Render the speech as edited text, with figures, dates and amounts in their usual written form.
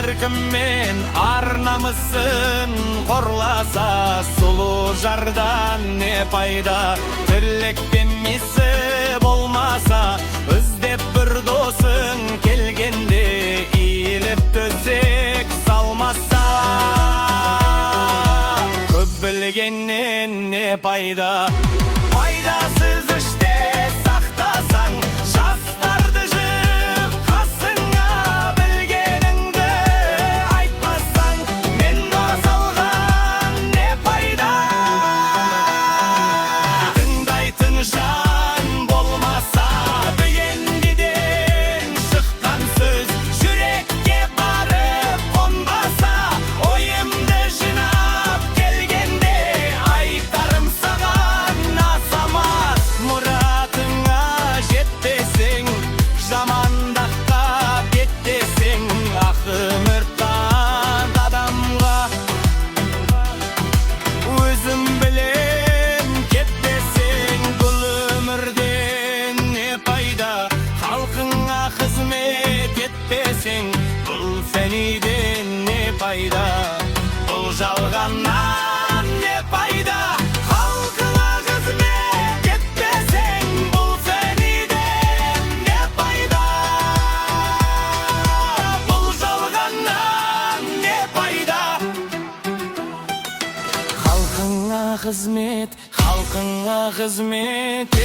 Әркіммен ар намысын қорласа, сұлу жардан не пайда, тірлік пен мисі болмаса? Іздеп бір досың келгенде, иіліп төсек салмаса, көп білгеннен не пайда? Пайдасыз іште сақтасаң, жастарды жып қасыңа, білгеніңді айтпасаң, мен салған не пайда, тыңдайтын жан болмаса? Бүйендеден шыққан сөз жүрекке барып қонбаса, ойымды жинап келгенде, айтарым саған асамат: мұратыңа жетпесең, жамандыққа беттесең, ақ өмір адамға өзім білем кетпесең, бұл өмірден не пайда, халқыңа қызмет етпесең? Бұл фәниден не пайда, бұл жалғаннан не пайда, халқыңа қызмет етпесең? Бұл фәниден не пайда, бұл жалғаннан не пайда? Халқыңа қызмет, халқыңа қызмет.